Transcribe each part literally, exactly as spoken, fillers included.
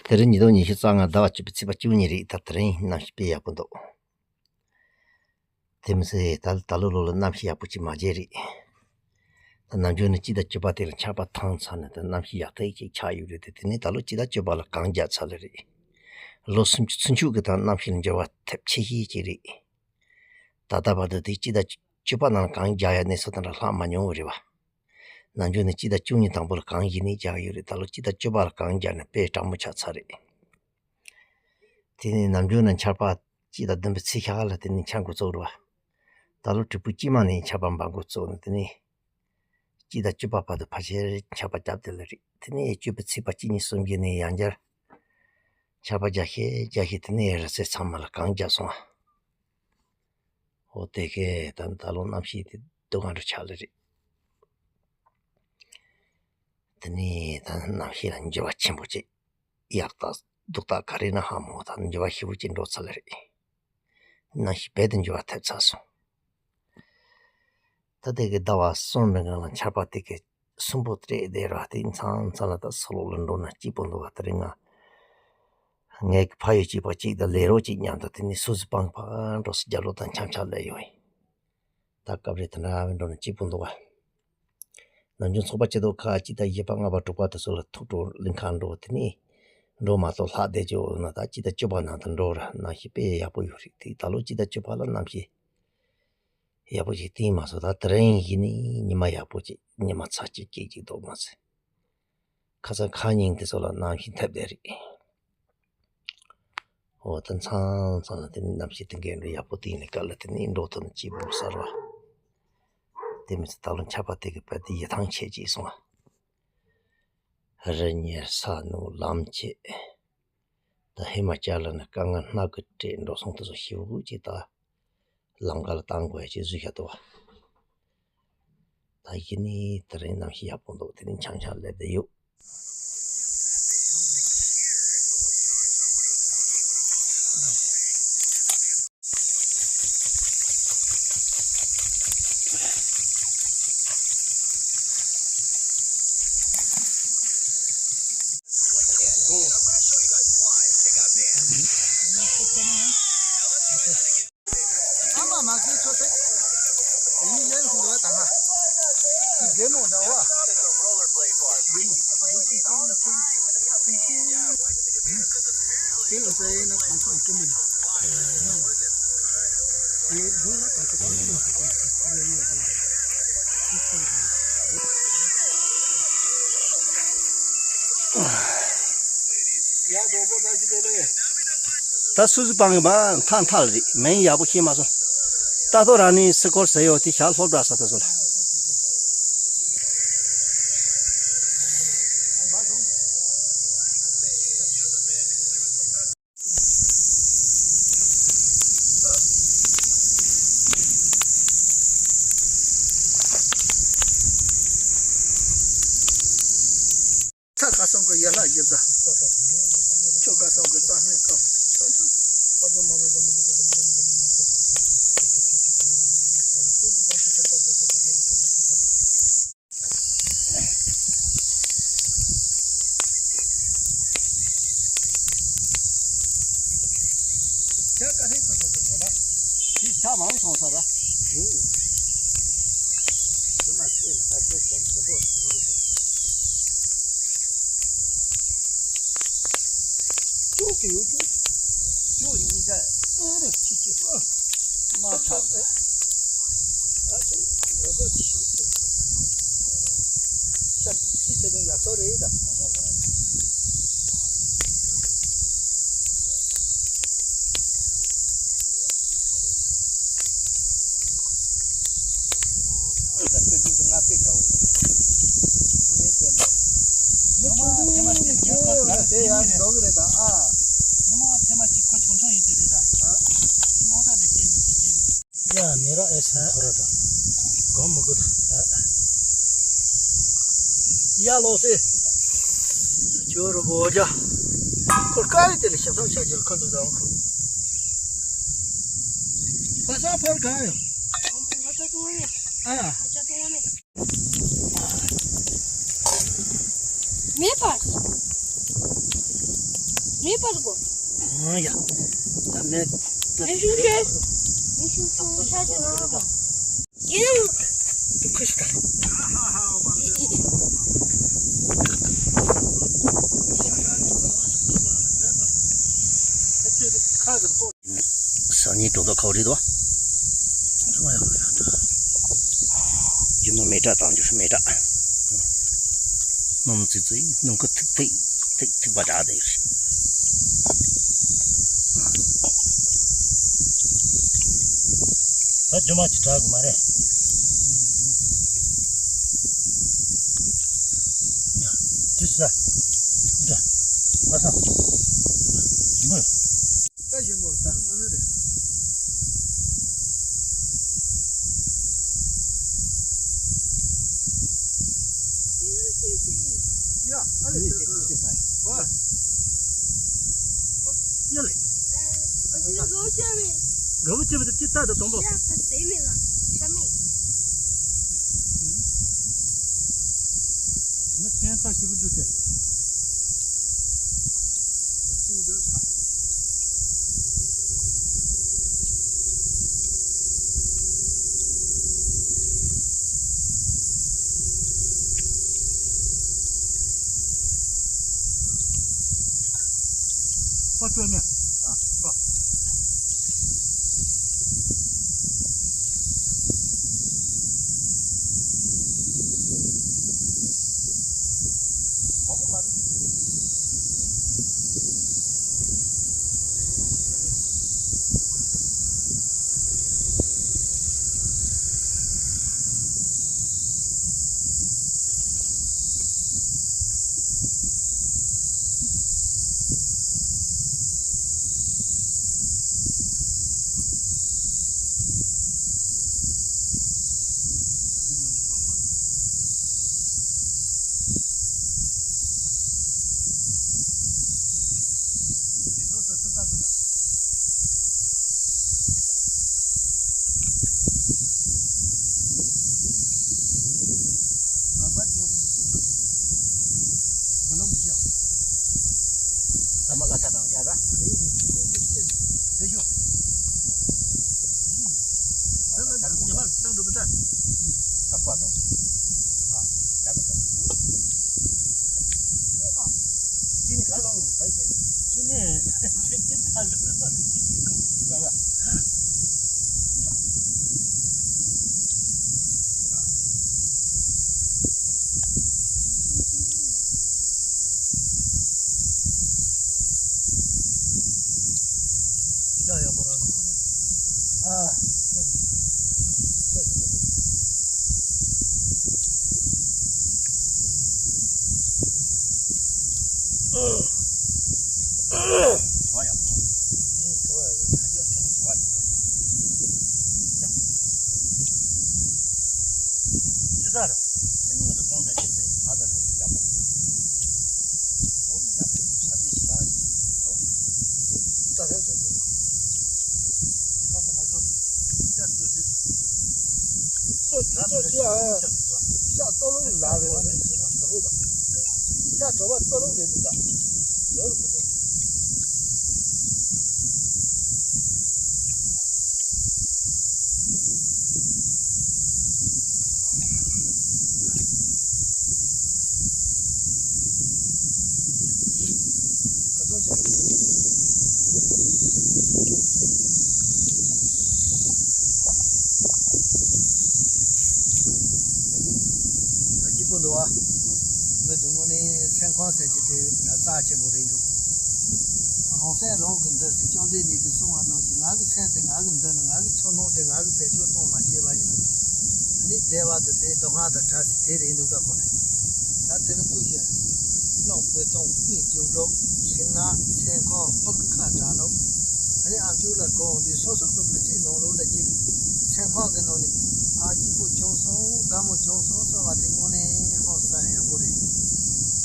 དེ་རིང་ཉིས་སྟོང་ཉི་ཤུ་རྩ་ལྔ་ཟླ་བ་བཅུ་པའི་ཚེས་པ་བཅུ་གཉིས་རེད། ད་དེ་རིང་གནམ་གཤིས་དཔེ་ཡག་པོ་འདུག་དེ་མི་ཚད་ད་ད་ལོ་ལོ་ལ་གནམ་གཤིས་ཡག་པོ་ཅིག་མ་མཇལ་རེད། ད་ནམ་རྒྱུན་ནས་སྤྱི་ཟླ་བཅུ་པ་དེ་ལ་ཆར་པ་བཏང་ཚར་ནས་ད་གནམ་གཤིས་ཡག་ཐག་ཅིག་ཆགས་ཡོད་རེད་དེ། དེ་ནས་ད་ལོ་སྤྱི་ཟླ་བཅུ་པ་ལ་གངས་རྒྱག་ཚར་ལེ་རེད། ལོ་སུམ་ཅུ་ཚུན་ཆད་ཀྱི་ད་གནམ་གཤིས་ལ་འགྱུར་བ་ཐེབས་ཆེ་ཤོས་ཅིག་རེད། ད་ལྟ་བར་དུ་དེ་སྤྱི་ཟླ་བཅུ་པ་ནང་ལ་གངས་རྒྱག་ཡ་གནས་ཚུལ་དེ་འདྲ་ལྷག་མ་མྱོང་བ་རེད་བ། ནམ་རྒྱུན་ནས་སྤྱི་ཟླ་བཅུ་གཉིས་དང་པོ་ལ་གངས་གཞི་ནས་རྒྱག་ཡོད་རེད། ད་ལོ་སྤྱི་ཟླ་བཅུ་པ་ལ་གངས་རྒྱག་ནས་དཔེ་གྲང་མོ་ཆགས་ཚར་རེད། དེ་ནས་ནམ་རྒྱུན་ནས་ཆར་པ་སྤྱི་ཟླ་བདུན་པའི་ཚེས་ཤར་ལ་དེ་ནས་ཆར་འགོ་བཙུགས་རེད་བ། ད་ལོ་དྲིལ་བུ་དཀྱིལ་མ་ནས་ཆར་པ་འབབ་འགོ་བཙུགས་ནས་དེ་ནས་སྤྱི་ཟླ་བཅུ་པ་བར་དུ་ཕལ་ཆེར་ཆར་པ་བརྒྱབ་བསྡད་ལེ་རེད། དེ་ནས་བཅུ་པའི་ཚེས་པ་གཅིག་གཉིས་གསུམ་བཞི་ནས་ཡང་བསྐྱར་ཆར་པ་རྒྱག་ཤེས་རྒྱག་ཤེས་དེ་ནས་རི་རྩེ་ཚང་མ་ལ་གངས་རྒྱག་སོང་བ། འོ་དེ་གས་ད་ད་ལོ་གནམ་གཤིས་དེ་སྡུག་ག་འདྲ་ཆགས་ལེ་རེད། དེ་ནས་ད་གནམ་གཤིས་ལ་འགྱུར་བ་ཆེན་པོ་ཅིག་ཡག་རྟགས་སྡུག་རྟགས་ག་རེ་ན་ཧ་མ་གོ། ད་འགྱུར་བ་ཞེ་པོ་ཅིག་འགྲོ་ཚར་ལེ་རེད། གནམ་གཤིས་རྦད་དེ་འགྱུར་བ་ཐེབས་ཚར་སོང་། ད་དེ་གི་ཟླ་བ་གསུམ་རིང་ལ་ཆར་པ་དེ་གི་སུན་པོ་སྤྲད་བསྡད་ར། དེ་མཚམས་མཚམས་ལ་ད་ས་སློག་ལ་འགྲོ་ན་སྐྱིད་པོ་འདུག་བ། དེ་རིང་ང་ངའི་ཕ་ཡུལ་གཅིག་པ་གཅིག་དང་ལས་རོགས་གཅིག་མཉམ་དུ་དེ་ནས་སུ་ཟི་སྤང་ཕར་འགྲོ་ས་རྒྱབ་ལོགས་དང་འཆམ་འཆམ་སླེབས་ཡོང་ཡིན། ད་སྐབས་རེ་དེ་འདྲ་བའི་འགྲོ་ན་སྐྱིད་པོ་འདུག་བ། ནམ་རྒྱུན་ཚོགས་པ་སྐྱིད་སྡུག་ཁག་གཅིག་དང་བཞི་པ་ལྔ་པ་དྲུག་པ་དེ་ཚོ་ལ་ཐུག་འགྲོ་གླིང་ཁ་འགྲོ། དེ་ནས་འགྲོ་མ་གཏོགས་ལྷག་བསྡད་ཅོག་ན་ད་སྤྱི་ཟླ་བཅུ་པ་ནང་དུ་འགྲོ་ར། གནམ་གཤིས་དཔེ་ཡག་པོ་ཡོད་རེད། དེ་ད་ལོ་སྤྱི་ཟླ་བཅུ་པ་ལ་གནམ་གཤིས་ཡག་པོ་ཞིག་བསྟན་མ་སོང་། ད་དེ་རིང་གཞི་ནས་ཉི་མ་ཡག་པོ་ཅིག་ཉི་མ་ཚ་ཅིག་སྐྱིད་ཅིག་འདུག་མ་ཟད། ཁ་སང་ཁ་ཉིན་དེ་ཚོ་ལ་གནམ་གཤིས་འཐེབ་བསྡད་རེད། འོ་ད་མཚམས་མཚམས་ལ་དེ་ནི་གནམ་གཤིས་དེ་འགས་འགྲོ་ཡག་པོ་དེ་ཡིན་ནི་སྐབས་ལ་དེ་ནི་འགྲོ་ཐུབ་ནི་སྐྱིད་པོ་གསར་བ། དེ་མི་ཚེ་ད་ལོ་ཆར་པ་དེ་གི་བལ་དེ་ཡིད་ཐང་ཆད་ཅིག་སོང་བ། རི་ཉིལ་ས་ནུབ་ལམ་བཅད། ད་ཧི་མ་ཅལ་ལ་ནི་དཀའ་ངལ་སྣ་དགུ་སྤྲད་འགྲོ་སོང་དེ་ཚོ་ཞེ་པོ་ཅིག་ད་ལམ་ཁ་ལ་བཏང་དགོས་ཡ་ཅིག་བཟོས་ཤག་འདུག་བ། ད་གཞི་ནས་དེ་རིང་གནམ་གཤིས་ཡག་པོ་འདུག་དེ་རིང་འཆམ་འཆམ་སླེབས་བསྡད་ཡོད། ད་སུ་སུ་སྤང་གི་མ་ཐང་ཐག་རེད། མིང་ཡག་པོ་ཤེས་མ་སོང་། ད་ཐོ་རང་ནི་སི་ཁོར་ཟེར་ཡོད་དེ་ཞག་སློབ་གྲྭ་ས་ད་ཚོ་ལ། ཚ་ཁ་སང་གི་ཡ་ལྷ་ཡིབ་ད། ཆོ་ཁ་སང་གི་རྩ་སྨན་ཁ་ཆོ་ཆོ། ཁྱེད་ཀ་ཧེ་ཁོ་ཁོ་ཁོ་ལ། ཁྱི་ཆ་མང་སོང་ས་ར། ཁྱི་མ་ཁྱི་ལ་ཁྱི་ཁྱི་ཁྱི་པོ་ཁྱི་པོ། ཅོག་གི་ཡོད་ཅོག་ཅོག་གཉིས་ཆ་ཨེ་རེ་ཁྱི་ཁྱི་ཨ། མ་ཆགས་ད། ཡ་མི་ར་ཨེ་སི་ཐོ་ར་ད། གོ་མི་གོ་ད། ཡ་ལོ་སེ། ཇོ་རུ་བོ་ཇ། ཁོ་ཀ་རི་དེ་ལ་ཞབས་ཐང་ཆ་རྒྱུར་ཁོ་འདུག་དང་ཁོ། པ་ས་ཕར་ག་ཡོ། ཨ། མེད་པ། མེད་པར་གོ། ཨང་ཡ། ད་མེད། མེད་ཤུང་ཤེས། མེད་ཤུང་ཤུང་ཤ་ཅི་ནང་ལ་གོ། ཡིན་ནམ། འདུག་ཁུ་ཤི་ད། ཁ་གི་གོ། སང་ཉིན་གྲོད་ཁོག་ཁ་བ་རེད་དོ། རྗེས་མ་མེ་སྲེག་བཏང་རྒྱུ་མེ་སྲེག་སྣུམ་ཙིག་ཙིག་སྣུམ་ཁུ་ཐིག་ཐིག་ཐིག་ཐིག་པ་འདྲ་དེ་ཡོད་རེད། ད་རྗེས་མ་ཅི་དྲག་གི་མ་རེད། དེ་ས། འདྲ། ཁ་སང་། ཞིམ་པོ་ཡོད། ད་ཞིམ་པོ་ད་ངོ་ནི་རེད། ཡ། ཨ་ལེ། ཨ། ཡ་ལེ། ཨ་ཅེ་ལོ་ཆེ་མེད། དགའ་བོ་ཆེ་བ་དེ་ཅི་ལྟ་དང་དང་པོ། ཡ་ཁ་ཟེ་མེད་ལ་ཤ་མེད། མི་ཁྱེད་ཚ་ཞིབ་འདུག་སྟེ། པ་སྤྲོད་ནས། ཨ། པ། ཤ་ཡག་པོ་རང་འདུག་ཨ། ཤ་འདི། ཤ་ཞིག་མ་འདུག་ཞོ་ཡག་པོ། ཞོ་ཡག་པོ། ཁ་ཤས་ཁྱོད་ནི་ཞོ་བ་མི་འདུག་ཅི་ཟ་ར། ཨ་ནི་ང་ཚོ་ཁོང་ནས་ཅི་ཟེར་ང་ད་ནས་ཡག་པོ་འདུག་ཨོ་མི་ཡག་པོ་ཟ་དེ་ཞིག་རང་ཅིག་ད་ད་ད་ད་ད་ད་ང་ཚོ་ཤ་ཚོད་ཅིག་ཚོད་ཅིག་ཨ། ཤ་ལྟོ་ལོང་ལ་རེད་ཟེར་བོ་དང་། ཤ་གྲོ་བ་ལྟོ་ལོང་རེད་འདུག་ད། ལོ་རུ་འདུག་ད་སྐྱིད་པོ་འདུག་བ། མི་འདུག་དངོས་གནས་སེམས་ཁམས་ཟེར་གྱི་དེ་ད་རྩ་ཆེན་པོ་རེད་འདུག་རང་སེམས་རང་གིས་འདུལ་ཟེར་བཅོམ་ལྡན་འདས་ཀྱིས་གསུངས་པ་ནང་བཞིན་ང་གི་སེམས་དེ་ང་གིས་འདུལ་ནས། ང་གི་ཚོར་སྣང་དེ་ང་གིས་བེད་སྤྱོད་གཏོང་མ་ཤེས་པ་ཡིན་ན། ཨ་ནི་བདེ་བ་དང་བདེ། སྡུག་བསྔལ་དང་བྲལ་ཟེར་དེ་རེད་འདུག་ད་ཁོ་རེ། ད་དེ་རིང་ཐུགས་བཞེས། རླུང་བུ་སྟོང་། སྤུས་རྒྱུ་ལོག་རིག་སྔགས་སེམས་ཁམས་སྤུ་གུ་ཁ་གྲགས་ལོག་ཨ་ནི་ཨ་མཆོག་ལ་གོ་འོང་དུས་སོ་སོ་གི་མི་ཚེ་ནང་ལོགས་ལ་ཅིག་སེམས་ཁམས་ཀྱི་ནང་ནས་ཨ་སྐྱིད་པོ་བྱུང་སོང་། དགའ་མོ་བྱུང་སོང་གསུངས་པ་དེ་དངོས་གནས་ཧང་སང་ཡག་པོ་རེད་འདུག་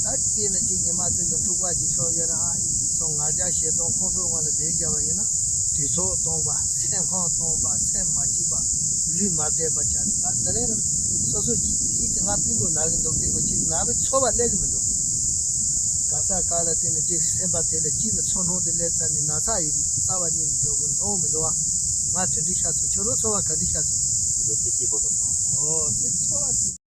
ད་དཔེར་ན་ཅིག་ཉི་མ་གཅིག་ལ་འཁྲུག་པ་ཅིག་ཤོར་ཡོད་ན། ཨ་ཡིན་སོང་ང་རྒྱལ་ཞེ་སྡང་ཁོང་ཁྲོ་ངང་ལ་བསྡད་བཞག་པ་ཡིན་ན། དུས་ཚོད་སྟོང་པ། སེམས་ཁམས་སྟོང་པ། སེམས་མ་སྐྱིད་པ། ལུས་མ་བདེ་བ་ཆགས་འདུག་ད་དེ་རིང་སོ་སོ་ཅིག་ཅིག་ང་སྤུ་གུ་ན་གི་འདུག་སྤུ་གུ་ཅིག་ན་བའི་ཚོར་བ་སླེབས་གི་མི་འདུག་ག་ས། ད་ག་ལ་བརྟེན་ནས་ཅིག་སེམས་པ་དེ་ལ་སྐྱིད་པའི་ཚོར་སྣང་དེ་སླེབས་ཚར་ནས་ན་ཚ་ཡི་རྩ་བ་ཉིད་ནས་རྫོགས་དགོས་མཐོང་མི་འདུག་བ། ང་དེ་འདྲ་ཤར་སོང་། ཁྱོད་རང་ཚོར་བ་ག་འདྲ་ཤར་སོང་། འདུག་ཕལ་སྐྱིད་པོ་འདུག་ཨོ་དེ་ཚོར་བ་ཞིག